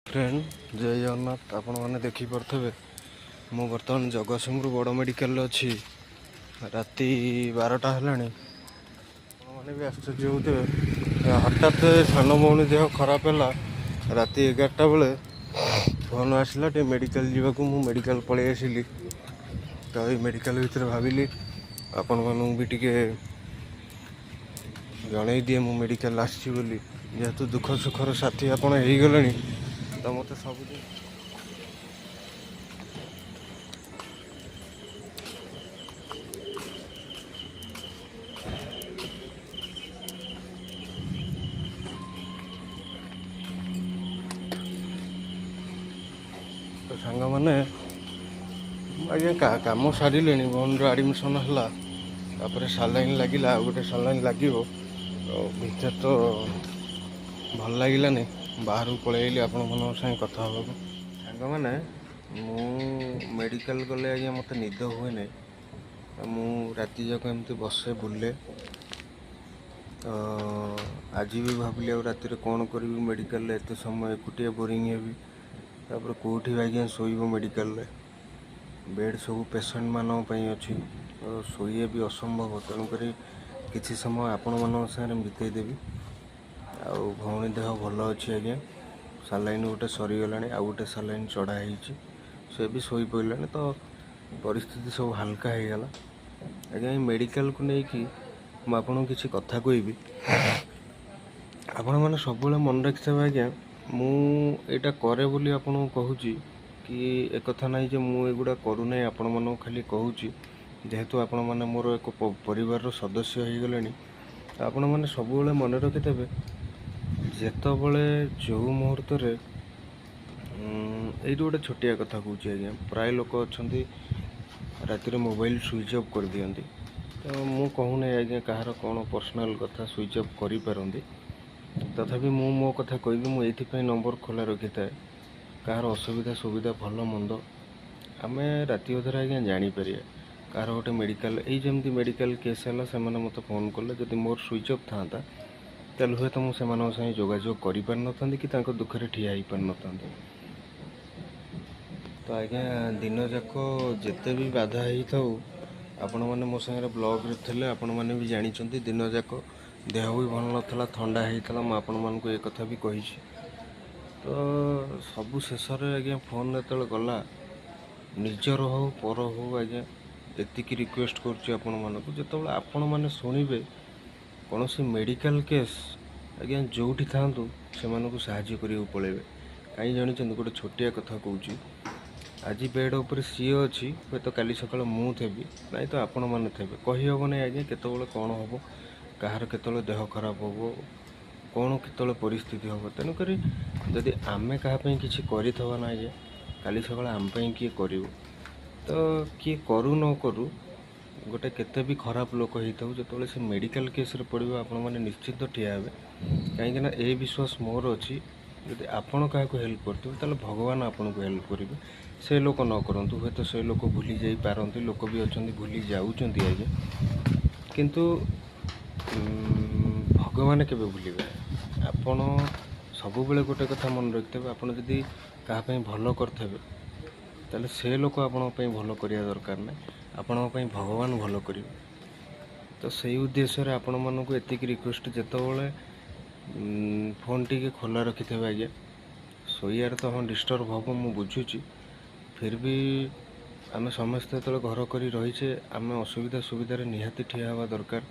Friend, ଜୟ ଜଗନ୍ନାଥ। ଆପଣମାନେ ଦେଖିପାରୁଥିବେ, ମୁଁ ବର୍ତ୍ତମାନ ଜଗତସିଂହପୁର ବଡ଼ ମେଡ଼ିକାଲରେ ଅଛି। ରାତି 12ଟା ହେଲାଣି। ଆପଣମାନେ ବି ଆଶ୍ଚର୍ଯ୍ୟ ହେଉଥିବେ, ହଠାତ୍ ସାନ ଭଉଣୀ ଦେହ ଖରାପ ହେଲା। ରାତି 11ଟା ବେଳେ ଫୋନ୍ ଆସିଲା ଟିକେ ମେଡ଼ିକାଲ ଯିବାକୁ। ମୁଁ ମେଡ଼ିକାଲ ପଳେଇ ଆସିଲି। ତ ଏଇ ମେଡ଼ିକାଲ ଭିତରେ ଭାବିଲି ଆପଣମାନଙ୍କୁ ବି ଟିକେ ଜଣେଇ ଦିଏ ମୁଁ ମେଡ଼ିକାଲ ଆସିଛି ବୋଲି। ଯେହେତୁ ଦୁଃଖ ସୁଖର ସାଥୀ ଆପଣ ହେଇଗଲେଣି, ତ ମୋତେ ସବୁଦିନ ତ ସାଙ୍ଗମାନେ, ଆଜ୍ଞା କାମ ସାରିଲେଣି। ଭଉଣୀର ଆଡ଼ମିସନ୍ ହେଲା, ତାପରେ ସାଲାଇନ୍ ଲାଗିଲା, ଆଉ ଗୋଟେ ସାଲାଇନ୍ ଲାଗିବ। ତ ଭିତରେ ତ ଭଲ ଲାଗିଲାନି, ବାହାରକୁ ପଳେଇ ଆଇଲି ଆପଣମାନଙ୍କ ସାଙ୍ଗେ କଥା ହେବାକୁ। ସାଙ୍ଗମାନେ, ମୁଁ ମେଡ଼ିକାଲ ଗଲେ ଆଜ୍ଞା ମୋତେ ନିଦ ହୁଏ ନାହିଁ। ମୁଁ ରାତି ଯାକ ଏମିତି ବସେ, ବୁଲେ। ତ ଆଜି ବି ଭାବିଲି ଆଉ ରାତିରେ କ'ଣ କରିବି ମେଡ଼ିକାଲରେ, ଏତେ ସମୟ ଏକୁଟିଆ ବୋରିଂ ହେବି। ତାପରେ କେଉଁଠି ଆଜ୍ଞା ଶୋଇବ ମେଡ଼ିକାଲରେ? ବେଡ଼୍ ସବୁ ପେସେଣ୍ଟମାନଙ୍କ ପାଇଁ ଅଛି, ତ ଶୋଇବା ବି ଅସମ୍ଭବ। ତେଣୁକରି କିଛି ସମୟ ଆପଣମାନଙ୍କ ସାଙ୍ଗରେ ବିତେଇ ଦେବି। ଆଉ ଭଉଣୀ ଦେହ ଭଲ ଅଛି ଆଜ୍ଞା। ସାଲାଇନ୍ ଗୋଟେ ସରିଗଲାଣି, ଆଉ ଗୋଟେ ସାଲାଇନ୍ ଚଢ଼ା ହେଇଛି। ସେ ବି ଶୋଇ ପଡ଼ିଲାଣି, ତ ପରିସ୍ଥିତି ସବୁ ହାଲକା ହେଇଗଲା ଆଜ୍ଞା। ଏଇ ମେଡ଼ିକାଲକୁ ନେଇକି ମୁଁ ଆପଣଙ୍କୁ କିଛି କଥା କହିବି। ଆପଣମାନେ ସବୁବେଳେ ମନେ ରଖିଥିବେ ଆଜ୍ଞା, ମୁଁ ଏଇଟା କରେ ବୋଲି ଆପଣଙ୍କୁ କହୁଛି କି ଏକଥା ନାହିଁ ଯେ ମୁଁ ଏଗୁଡ଼ା କରୁନାହିଁ, ଆପଣମାନଙ୍କୁ ଖାଲି କହୁଛି। ଯେହେତୁ ଆପଣମାନେ ମୋର ଏକ ପରିବାରର ସଦସ୍ୟ ହେଇଗଲେଣି, ତ ଆପଣମାନେ ସବୁବେଳେ ମନେ ରଖିଥିବେ, ଯେତେବେଳେ ଯେଉଁ ମୁହୂର୍ତ୍ତରେ, ଏଇଠି ଗୋଟେ ଛୋଟିଆ କଥା କହୁଛି ଆଜ୍ଞା, ପ୍ରାୟ ଲୋକ ଅଛନ୍ତି ରାତିରେ ମୋବାଇଲ ସୁଇଚ୍ ଅଫ୍ କରିଦିଅନ୍ତି। ତ ମୁଁ କହୁନାହିଁ ଆଜ୍ଞା କାହାର କ'ଣ ପର୍ସନାଲ୍ କଥା, ସୁଇଚ୍ ଅଫ୍ କରିପାରନ୍ତି। ତଥାପି ମୁଁ ମୋ କଥା କହିବି। ମୁଁ ଏଇଥିପାଇଁ ନମ୍ବର ଖୋଲା ରଖିଥାଏ, କାହାର ଅସୁବିଧା ସୁବିଧା ଭଲ ମନ୍ଦ ଆମେ ରାତି ଅଧରେ ଆଜ୍ଞା ଜାଣିପାରିବା। କାହାର ଗୋଟେ ମେଡ଼ିକାଲ, ଏଇ ଯେମିତି ମେଡ଼ିକାଲ କେସ୍ ହେଲା, ସେମାନେ ମୋତେ ଫୋନ୍ କଲେ। ଯଦି ମୋର ସୁଇଚ୍ ଅଫ୍ ଥାନ୍ତା, ତାହେଲେ ହୁଏତ ମୁଁ ସେମାନଙ୍କ ସାଙ୍ଗେ ଯୋଗାଯୋଗ କରିପାରିନଥାନ୍ତି କି ତାଙ୍କ ଦୁଃଖରେ ଠିଆ ହେଇପାରିନଥାନ୍ତି। ତ ଆଜ୍ଞା, ଦିନଯାକ ଯେତେ ବି ବାଧା ହେଇଥାଉ, ଆପଣମାନେ ମୋ ସାଙ୍ଗରେ ବ୍ଲଗ୍ରେ ଥିଲେ, ଆପଣମାନେ ବି ଜାଣିଛନ୍ତି, ଦିନଯାକ ଦେହ ବି ଭଲ ନଥିଲା, ଥଣ୍ଡା ହେଇଥିଲା, ମୁଁ ଆପଣମାନଙ୍କୁ ଏ କଥା ବି କହିଛି। ତ ସବୁ ଶେଷରେ ଆଜ୍ଞା ଫୋନ୍ ଯେତେବେଳେ ଗଲା, ନିଜର ହଉ ପର ହଉ ଆଜ୍ଞା, ଏତିକି ରିକ୍ୱେଷ୍ଟ କରୁଛି ଆପଣମାନଙ୍କୁ, ଯେତେବେଳେ ଆପଣମାନେ ଶୁଣିବେ କୌଣସି ମେଡ଼ିକାଲ କେସ୍ ଆଜ୍ଞା, ଯେଉଁଠି ଥାଆନ୍ତୁ ସେମାନଙ୍କୁ ସାହାଯ୍ୟ କରିବାକୁ ପଳେଇବେ। କାହିଁ ଜାଣିଛନ୍ତି? ଗୋଟେ ଛୋଟିଆ କଥା କହୁଛି। ଆଜି ବେଡ଼୍ ଉପରେ ସିଏ ଅଛି, ହୁଏତ କାଲି ସକାଳେ ମୁଁ ଥେବି, ନାଇଁ ତ ଆପଣମାନେ ଥେବେ। କହିହେବ ନାହିଁ ଆଜ୍ଞା କେତେବେଳେ କ'ଣ ହେବ, କାହାର କେତେବେଳେ ଦେହ ଖରାପ ହେବ, କ'ଣ କେତେବେଳେ ପରିସ୍ଥିତି ହେବ। ତେଣୁକରି ଯଦି ଆମେ କାହା ପାଇଁ କିଛି କରିଥିବା ନା ଆଜ୍ଞା, କାଲି ସକାଳେ ଆମ ପାଇଁ କିଏ କରିବ। ତ କିଏ କରୁ ନ କରୁ, ଗୋଟେ କେତେ ବି ଖରାପ ଲୋକ ହେଇଥାଉ, ଯେତେବେଳେ ସେ ମେଡ଼ିକାଲ କେସ୍ରେ ପଡ଼ିବ, ଆପଣମାନେ ନିଶ୍ଚିତ ଠିଆ ହେବେ। କାହିଁକିନା ଏ ବିଶ୍ୱାସ ମୋର ଅଛି, ଯଦି ଆପଣ କାହାକୁ ହେଲ୍ପ କରୁଥିବେ, ତାହେଲେ ଭଗବାନ ଆପଣଙ୍କୁ ହେଲ୍ପ କରିବେ। ସେ ଲୋକ ନ କରନ୍ତୁ, ହୁଏତ ସେ ଲୋକ ଭୁଲି ଯାଇପାରନ୍ତି। ଲୋକ ବି ଅଛନ୍ତି ଭୁଲି ଯାଉଛନ୍ତି ଆଜ୍ଞା, କିନ୍ତୁ ଭଗବାନ କେବେ ଭୁଲିବେ? ଆପଣ ସବୁବେଳେ ଗୋଟେ କଥା ମନେ ରଖିଥିବେ, ଆପଣ ଯଦି କାହା ପାଇଁ ଭଲ କରିଥିବେ, ତାହେଲେ ସେ ଲୋକ ଆପଣଙ୍କ ପାଇଁ ଭଲ କରିବା ଦରକାର ନାହିଁ, ଆପଣଙ୍କ ପାଇଁ ଭଗବାନ ଭଲ କରିବେ। ତ ସେଇ ଉଦ୍ଦେଶ୍ୟରେ ଆପଣମାନଙ୍କୁ ଏତିକି ରିକ୍ୱେଷ୍ଟ, ଯେତେବେଳେ ଫୋନ୍ ଟିକେ ଖୋଲା ରଖିଥିବେ ଆଜ୍ଞା। ଶୋଇବାରେ ତ ହଁ ଡିଷ୍ଟର୍ବ ହେବ, ମୁଁ ବୁଝୁଛି। ଫିର୍ ବି ଆମେ ସମସ୍ତେ ଯେତେବେଳେ ଘର କରି ରହିଛେ, ଆମେ ଅସୁବିଧା ସୁବିଧାରେ ନିହାତି ଠିଆ ହେବା ଦରକାର।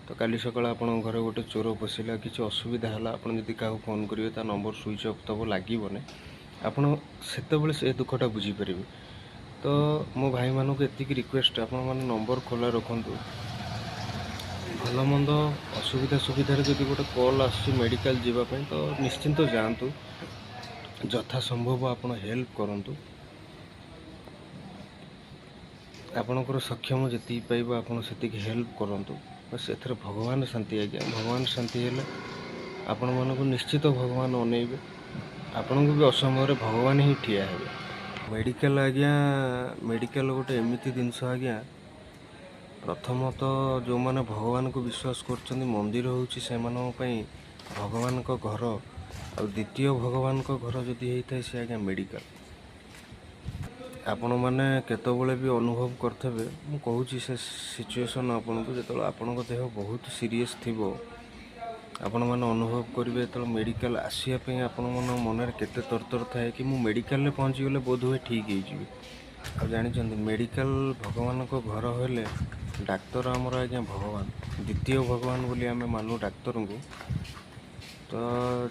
ତ କାଲି ସକାଳେ ଆପଣଙ୍କ ଘରେ ଗୋଟେ ଚୋର ପଶିଲା, କିଛି ଅସୁବିଧା ହେଲା, ଆପଣ ଯଦି କାହାକୁ ଫୋନ୍ କରିବେ, ତା ନମ୍ବର ସୁଇଚ୍ ଅଫ୍ ଥିବ, ଲାଗିବନି। ଆପଣ ସେତେବେଳେ ସେ ଦୁଃଖଟା ବୁଝିପାରିବେ। ତ ମୋ ଭାଇମାନଙ୍କୁ ଏତିକି ରିକ୍ୱେଷ୍ଟ, ଆପଣମାନେ ନମ୍ବର ଖୋଲା ରଖନ୍ତୁ। ଭଲ ମନ୍ଦ ଅସୁବିଧା ସୁବିଧାରେ ଯଦି ଗୋଟେ କଲ୍ ଆସୁଛି ମେଡ଼ିକାଲ ଯିବା ପାଇଁ, ତ ନିଶ୍ଚିନ୍ତ ଯାଆନ୍ତୁ। ଯଥା ସମ୍ଭବ ଆପଣ ହେଲ୍ପ କରନ୍ତୁ। ଆପଣଙ୍କର ସକ୍ଷମ ଯେତିକି ପାଇବ, ଆପଣ ସେତିକି ହେଲ୍ପ କରନ୍ତୁ। ବାସ୍, ଏଥିରେ ଭଗବାନ ଶାନ୍ତି ଆଜ୍ଞା। ଭଗବାନ ଶାନ୍ତି ହେଲେ ଆପଣମାନଙ୍କୁ ନିଶ୍ଚିତ ଭଗବାନ ଅନେଇବେ। ଆପଣଙ୍କୁ ବି ଅସମୟରେ ଭଗବାନ ହିଁ ଠିଆ ହେବେ। ମେଡ଼ିକାଲ ଆଜ୍ଞା, ମେଡ଼ିକାଲ ଗୋଟେ ଏମିତି ଜିନିଷ ଆଜ୍ଞା, ପ୍ରଥମତଃ ଯେଉଁମାନେ ଭଗବାନଙ୍କୁ ବିଶ୍ୱାସ କରୁଛନ୍ତି, ମନ୍ଦିର ହେଉଛି ସେମାନଙ୍କ ପାଇଁ ଭଗବାନଙ୍କ ଘର। ଆଉ ଦ୍ୱିତୀୟ ଭଗବାନଙ୍କ ଘର ଯଦି ହେଇଥାଏ, ସେ ଆଜ୍ଞା ମେଡ଼ିକାଲ। ଆପଣମାନେ କେତେବେଳେ ବି ଅନୁଭବ କରିଥିବେ, ମୁଁ କହୁଛି ସେ ସିଚୁଏସନ୍ ଆପଣଙ୍କୁ, ଯେତେବେଳେ ଆପଣଙ୍କ ଦେହ ବହୁତ ସିରିୟସ୍ ଥିବ, ଆପଣମାନେ ଅନୁଭବ କରିବେ ଯେତେବେଳେ ମେଡ଼ିକାଲ ଆସିବା ପାଇଁ ଆପଣମାନଙ୍କ ମନରେ କେତେ ତରତର ଥାଏ କି ମୁଁ ମେଡ଼ିକାଲରେ ପହଞ୍ଚିଗଲେ ବୋଧହୁଏ ଠିକ୍ ହେଇଯିବି। ଆଉ ଜାଣିଛନ୍ତି, ମେଡ଼ିକାଲ ଭଗବାନଙ୍କ ଘର ହେଲେ ଡାକ୍ତର ଆମର ଆଜ୍ଞା ଭଗବାନ, ଦ୍ୱିତୀୟ ଭଗବାନ ବୋଲି ଆମେ ମାନୁ ଡାକ୍ତରଙ୍କୁ। ତ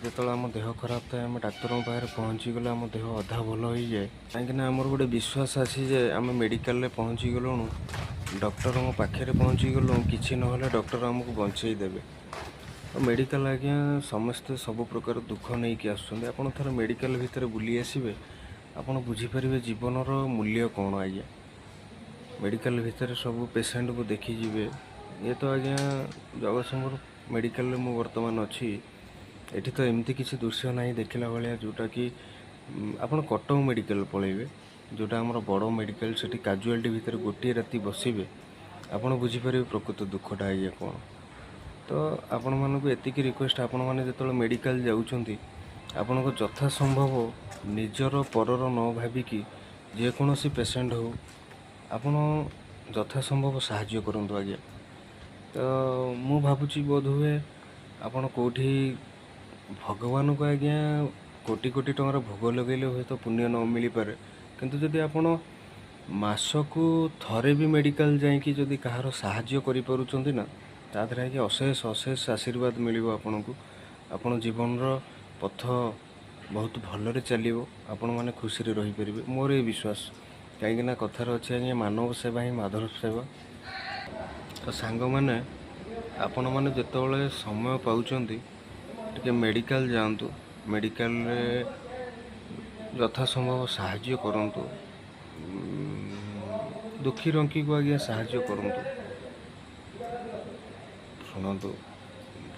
ଯେତେବେଳେ ଆମ ଦେହ ଖରାପ ଥାଏ, ଆମେ ଡାକ୍ତରଙ୍କ ପାଖରେ ପହଞ୍ଚିଗଲେ ଆମ ଦେହ ଅଧା ଭଲ ହେଇଯାଏ, କାହିଁକିନା ଆମର ଗୋଟେ ବିଶ୍ୱାସ ଅଛି ଯେ ଆମେ ମେଡ଼ିକାଲରେ ପହଞ୍ଚିଗଲୁଣୁ, ଡକ୍ଟରଙ୍କ ପାଖରେ ପହଞ୍ଚିଗଲୁଣୁ, କିଛି ନହେଲେ ଡକ୍ଟର ଆମକୁ ବଞ୍ଚେଇ ଦେବେ। ତ ମେଡ଼ିକାଲ ଆଜ୍ଞା ସମସ୍ତେ ସବୁ ପ୍ରକାର ଦୁଃଖ ନେଇକି ଆସୁଛନ୍ତି। ଆପଣ ଥରେ ମେଡ଼ିକାଲ ଭିତରେ ବୁଲି ଆସିବେ, ଆପଣ ବୁଝିପାରିବେ ଜୀବନର ମୂଲ୍ୟ କ'ଣ ଆଜ୍ଞା। ମେଡ଼ିକାଲ ଭିତରେ ସବୁ ପେସେଣ୍ଟକୁ ଦେଖିଯିବେ। ଇଏ ତ ଆଜ୍ଞା ଜଗତସିଂହପୁର ମେଡ଼ିକାଲରେ ମୁଁ ବର୍ତ୍ତମାନ ଅଛି। ଏଠି ତ ଏମିତି କିଛି ଦୃଶ୍ୟ ନାହିଁ ଦେଖିଲା ଭଳିଆ, ଯେଉଁଟାକି ଆପଣ କଟକ ମେଡ଼ିକାଲ ପଳେଇବେ, ଯେଉଁଟା ଆମର ବଡ଼ ମେଡ଼ିକାଲ, ସେଠି କାଜୁଆଲିଟି ଭିତରେ ଗୋଟିଏ ରାତି ବସିବେ, ଆପଣ ବୁଝିପାରିବେ ପ୍ରକୃତ ଦୁଃଖଟା ଆଜ୍ଞା କ'ଣ। ତ ଆପଣମାନଙ୍କୁ ଏତିକି ରିକ୍ୱେଷ୍ଟ, ଆପଣମାନେ ଯେତେବେଳେ ମେଡ଼ିକାଲ ଯାଉଛନ୍ତି, ଆପଣଙ୍କ ଯଥା ସମ୍ଭବ ନିଜର ପରର ନ ଭାବିକି ଯେକୌଣସି ପେସେଣ୍ଟ ହେଉ, ଆପଣ ଯଥା ସମ୍ଭବ ସାହାଯ୍ୟ କରନ୍ତୁ ଆଜ୍ଞା। ତ ମୁଁ ଭାବୁଛି ବୋଧହୁଏ ଆପଣ କେଉଁଠି ଭଗବାନଙ୍କୁ ଆଜ୍ଞା କୋଟି କୋଟି ଟଙ୍କାର ଭୋଗ ଲଗେଇଲେ ହୁଏତ ପୁଣ୍ୟ ନ ମିଳିପାରେ, କିନ୍ତୁ ଯଦି ଆପଣ ମାସକୁ ଥରେ ବି ମେଡ଼ିକାଲ ଯାଇକି ଯଦି କାହାର ସାହାଯ୍ୟ କରିପାରୁଛନ୍ତି ନା, ତା ଦେହରେ ଆଜ୍ଞା ଅଶେଷ ଅଶେଷ ଆଶୀର୍ବାଦ ମିଳିବ ଆପଣଙ୍କୁ। ଆପଣ ଜୀବନର ପଥ ବହୁତ ଭଲରେ ଚାଲିବ, ଆପଣମାନେ ଖୁସିରେ ରହିପାରିବେ, ମୋର ଏ ବିଶ୍ୱାସ। କାହିଁକିନା କଥାରେ ଅଛି ଆଜ୍ଞା, ମାନବ ସେବା ହିଁ ମାଧବ ସେବା। ତ ସାଙ୍ଗମାନେ, ଆପଣମାନେ ଯେତେବେଳେ ସମୟ ପାଉଛନ୍ତି, ଟିକେ ମେଡ଼ିକାଲ ଯାଆନ୍ତୁ, ମେଡ଼ିକାଲରେ ଯଥାସମ୍ଭବ ସାହାଯ୍ୟ କରନ୍ତୁ, ଦୁଃଖୀ ରଙ୍କିକୁ ଆଜ୍ଞା ସାହାଯ୍ୟ କରନ୍ତୁ। ଶୁଣନ୍ତୁ,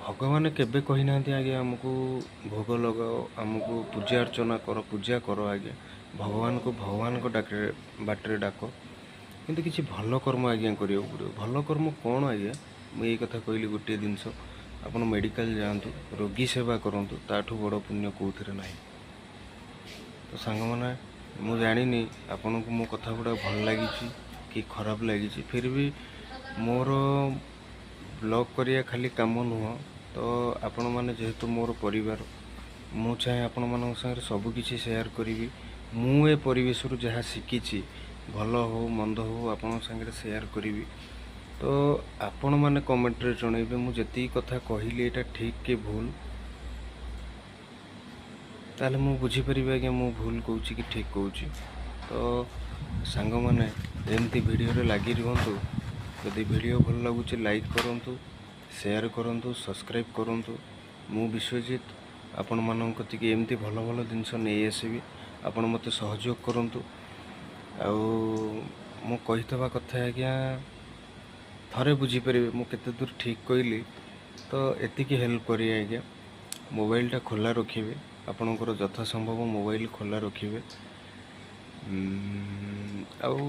ଭଗବାନ କେବେ କହିନାହାନ୍ତି ଆଜ୍ଞା ଆମକୁ ଭୋଗ ଲଗାଅ, ଆମକୁ ପୂଜା ଅର୍ଚ୍ଚନା କର, ପୂଜା କର। ଆଜ୍ଞା ଭଗବାନଙ୍କୁ ଭଗବାନଙ୍କ ଡାକରେ ବାଟରେ ଡାକ, କିନ୍ତୁ କିଛି ଭଲ କର୍ମ ଆଜ୍ଞା କରିବାକୁ ପଡ଼ିବ। ଭଲ କର୍ମ କ'ଣ ଆଜ୍ଞା? ମୁଁ ଏଇ କଥା କହିଲି ଗୋଟିଏ ଜିନିଷ, ଆପଣ ମେଡ଼ିକାଲ ଯାଆନ୍ତୁ, ରୋଗୀ ସେବା କରନ୍ତୁ, ତାଠୁ ବଡ଼ ପୁଣ୍ୟ କେଉଁଥିରେ ନାହିଁ। ତ ସାଙ୍ଗମାନେ, ମୁଁ ଜାଣିନି ଆପଣଙ୍କୁ ମୋ କଥା ଗୁଡ଼ା ଭଲ ଲାଗିଛି କି ଖରାପ ଲାଗିଛି, ଫିର୍ ବି ମୋର ବ୍ଲଗ୍ କରିବା ଖାଲି କାମ ନୁହଁ। ତ ଆପଣମାନେ ଯେହେତୁ ମୋର ପରିବାର, ମୁଁ ଚାହେଁ ଆପଣମାନଙ୍କ ସାଙ୍ଗରେ ସବୁକିଛି ସେୟାର କରିବି। ମୁଁ ଏ ପରିବେଶରୁ ଯାହା ଶିଖିଛି, ଭଲ ହଉ ମନ୍ଦ ହଉ, ଆପଣଙ୍କ ସାଙ୍ଗରେ ସେୟାର କରିବି। ତ ଆପଣମାନେ କମେଣ୍ଟରେ ଜଣେଇବେ ମୁଁ ଯେତିକି କଥା କହିଲି ଏଇଟା ଠିକ୍ କି ଭୁଲ। ତାହେଲେ ମୁଁ ବୁଝିପାରିବି ଆଜ୍ଞା ମୁଁ ଭୁଲ କହୁଛି କି ଠିକ୍ କହୁଛି। ତ ସାଙ୍ଗମାନେ, ଏମିତି ଭିଡ଼ିଓରେ ଲାଗି ରୁହନ୍ତୁ। ଯଦି ଭିଡ଼ିଓ ଭଲ ଲାଗୁଛି, ଲାଇକ୍ କରନ୍ତୁ, ସେୟାର କରନ୍ତୁ, ସବସ୍କ୍ରାଇବ୍ କରନ୍ତୁ। ମୁଁ ବିଶ୍ୱଜିତ ଆପଣମାନଙ୍କ କତିକି ଏମିତି ଭଲ ଭଲ ଜିନିଷ ନେଇ ଆସିବି। ଆପଣ ମୋତେ ସହଯୋଗ କରନ୍ତୁ। ଆଉ ମୁଁ କହିଥିବା କଥା ଆଜ୍ଞା ଥରେ ବୁଝିପାରିବେ ମୁଁ କେତେ ଦୂର ଠିକ୍ କହିଲି। ତ ଏତିକି ହେଲ୍ପ କରିବେ ଆଜ୍ଞା, ମୋବାଇଲଟା ଖୋଲା ରଖିବେ, ଆପଣଙ୍କର ଯଥା ସମ୍ଭବ ମୋବାଇଲ ଖୋଲା ରଖିବେ। ଆଉ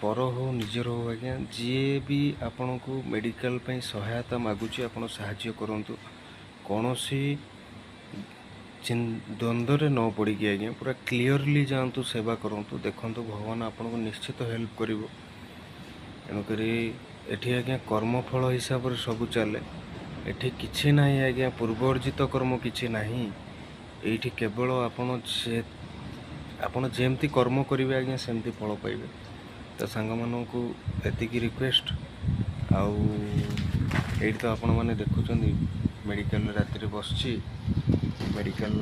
ପର ହଉ ନିଜର ହଉ ଆଜ୍ଞା, ଯିଏ ବି ଆପଣଙ୍କୁ ମେଡ଼ିକାଲ ପାଇଁ ସହାୟତା ମାଗୁଛି, ଆପଣ ସାହାଯ୍ୟ କରନ୍ତୁ। କୌଣସି ଦ୍ୱନ୍ଦ୍ୱରେ ନ ପଡ଼ିକି ଆଜ୍ଞା ପୁରା କ୍ଲିଅରଲି ଯାଆନ୍ତୁ, ସେବା କରନ୍ତୁ, ଦେଖନ୍ତୁ ଭଗବାନ ଆପଣଙ୍କୁ ନିଶ୍ଚିତ ହେଲ୍ପ କରିବ। ତେଣୁକରି ଏଠି ଆଜ୍ଞା କର୍ମଫଳ ହିସାବରେ ସବୁ ଚାଲେ। ଏଠି କିଛି ନାହିଁ ଆଜ୍ଞା, ପୂର୍ବ ଅର୍ଜିତ କର୍ମ କିଛି ନାହିଁ। ଏଇଠି କେବଳ ଆପଣ ସେ ଆପଣ ଯେମିତି କର୍ମ କରିବେ ଆଜ୍ଞା, ସେମିତି ଫଳ ପାଇବେ। ତ ସାଙ୍ଗମାନଙ୍କୁ ଏତିକି ରିକ୍ୱେଷ୍ଟ। ଆଉ ଏଇଠି ତ ଆପଣମାନେ ଦେଖୁଛନ୍ତି, ମେଡ଼ିକାଲରେ ରାତିରେ ବସିଛି। ମେଡ଼ିକାଲ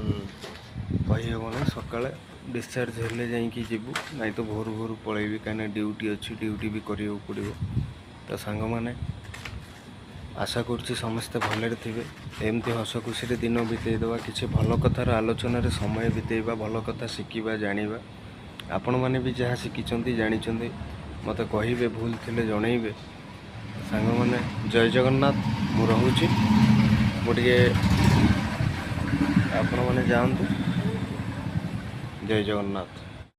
କହିହେବନି, ସକାଳେ ଡିସଚାର୍ଜ ହେଲେ ଯାଇକି ଯିବୁ, ନାଇଁ ତ ଭୋରୁ ଭୋରୁ ପଳେଇବି, କାହିଁକିନା ଡ୍ୟୁଟି ଅଛି, ଡ୍ୟୁଟି ବି କରିବାକୁ ପଡ଼ିବ। ତ ସାଙ୍ଗମାନେ, ଆଶା କରୁଛି ସମସ୍ତେ ଭଲରେ ଥିବେ। ଏମିତି ହସ ଖୁସିରେ ଦିନ ବିତେଇ ଦେବା, କିଛି ଭଲ କଥାର ଆଲୋଚନାରେ ସମୟ ବିତେଇବା, ଭଲ କଥା ଶିଖିବା, ଜାଣିବା। ଆପଣମାନେ ବି ଯାହା ଶିଖିଛନ୍ତି, ଜାଣିଛନ୍ତି, ମୋତେ କହିବେ, ଭୁଲ ଥିଲେ ଜଣେଇବେ। ସାଙ୍ଗମାନେ, ଜୟ ଜଗନ୍ନାଥ। ମୁଁ ରହୁଛି, ମୁଁ ଟିକେ, ଆପଣମାନେ ଯାଆନ୍ତୁ। ଜୟ ଜଗନ୍ନାଥ।